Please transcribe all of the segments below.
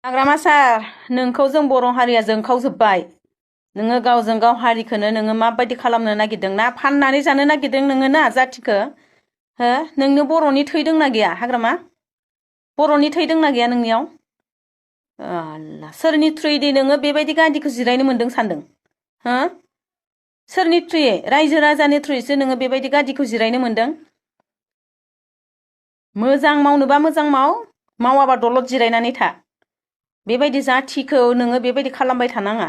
हाग्रामा सार नोंखौ जों बर' हारिया जोंखावजोब्बाय नोङो गावजों गाव हारिखौनो नोङो माबायदि खालामनो नागिरदों ना फाननानै जानो नागिरदों नोङो ना जातिखौ हो नोंनो बर'नि थै दंना गैया हाग्रामा बर'नि थै दंना गैया नोंनियाव आल्ला सोरनि थ्रुयै नोङो बेबायदि गादिखौ जिरायनो मोन्दों सानदों हो सोरनि थ्रुयै रायजो राजानि थ्रुयैसो नोङो बेबायदि गादिखौ जिरायनो मोन्दों मोजां मावनोबा मोजां मावाबा दलद जिरायनानै था बेबायदि जातिखौ नोङो बेबायदि खालामबाय थानाङा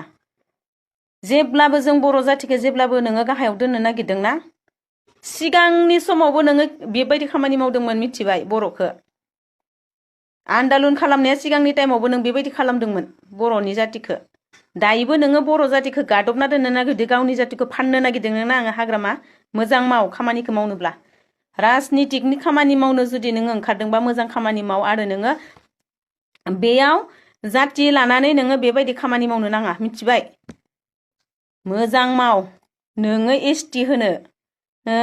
जेब्लाबो जों बर' जातिखौ जेब्लाबो नोङो गाहायाव दोननो नागिरदोंना सिगांनि समावबो नोङो बेबायदि खामानि मावदोंमोन मिथिबाय बर'खौ आन्दालन खालामनाया सिगांनि टाइमावबो नों बेबायदि खालामदोंमोन बर'नि जातिखौ दायोबो नोङो बर' जातिखौ गादबना दोननो नागिरदों गावनि जातिखौ फाननो नागिरदों नोंना आङो हाग्रामा मोजां माव खामानिखौ मावनोब्ला राजनितिकनि खामानि मावनो जुदि नोङो ओंखारदोंबा मोजां खामानि माव आरो नोङो बेयाव जाति लानानै नोङो बेबायदि खामानि मावनो नाङा मिथिबाय मोजां माव नोङो एसटि होनो हो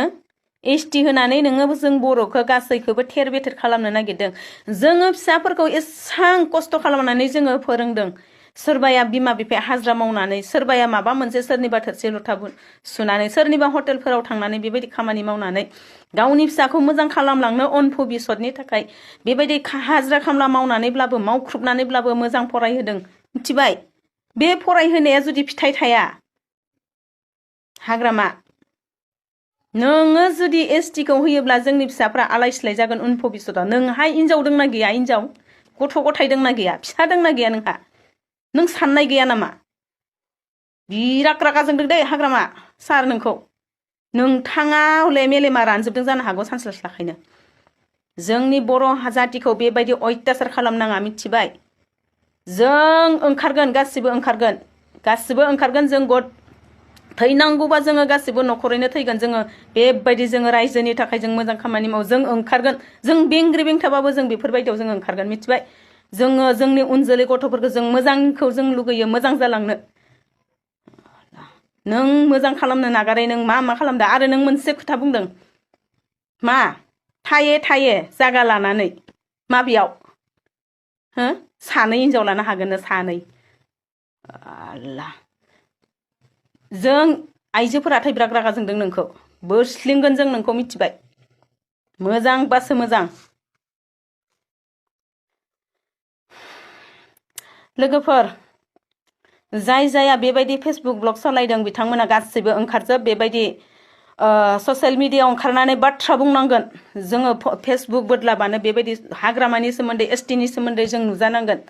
एसटि होनानै नोङो जों बर'खौ गासैखौबो थेर बेथेर खालामनो नागिरदों जोङो फिसाफोरखौ एसां खस्थ' खालामनानै जोङो फोरोंदों सोरबाया बिमा बिफाया हाजिरा मावनानै सोरबाया माबा मोनसे सोरनिबा थोरसि लथा सुनानै सोरनिबा हटेलफोराव थांनानै बेबायदि खामानि मावनानै गावनि फिसाखौ मोजां खालामलांनो उन भबिसतनि थाखाय बेबायदि हाजिरा खामला मावनानैब्लाबो मावख्रुबनानैब्लाबो मोजां फरायहोदों मिथिबाय बे फरायहोनाया जुदि फिथाइ थाया हाग्रामा नोङो जुदि एसटिखौ होयोब्ला जोंनि फिसाफ्रा आलाय सिलाय जागोन उन भबिसतआव नोंहाय हिनजाव दंना गैया हिनजाव गथ' गथाय दंना गैया फिसा दंना गैया नोंहा नों साननाय गैया नामा बिराद रागा जोंदों दै हाग्रामा सार नोंथाङा हले मेलेमा रानजोबदों जानो हागौ सानस्लास्लाखायनो जोंनि बर' जातिखौ बेबायदि अयथासार खालामनाङा मिथिबाय जों ओंखारगोन गासिबो ओंखारगोन जों थैनांगौबा जोङो गासिबो न'खरैनो थैगोन जोङो बेबायदि जोङो रायजोनि थाखाय जों मोजां खामानि मावो जों ओंखारगोन जों बेंग्रि बेंथाबाबो जों बेफोरबायदियाव जों ओंखारगोन मिथिबाय जोङो जोंनि उन जोलै गथ'फोरखौ जों मोजांखौ जों लुगैयो मोजां जालांनो नों मोजां खालामनो नागारै नों मा खालामदों आरो नों मोनसे खोथा बुंदों मा थाये जागा लानानै माबेयाव हो सानै हिनजाव लानो हागोन सानै आल्लाह जों आइजोफोरा बिराद रागा जोंदों नोंखौ बोस्लिंगोन जों नोंखौ मिथिबाय मोजांबासो मोजां लोगोफोर जाय जाया बेबायदि फेसबुक ब्लग सालायदों बिथांमोना गासैबो ओंखारजोब बेबायदि ससियेल मिडियायाव ओंखारनानै बाथ्रा बुंनांगोन जोङो फेसबुक बोदलाबानो बेबायदि हाग्रामानि सोमोन्दै एसटिनि सोमोन्दै जों नुजानांगोन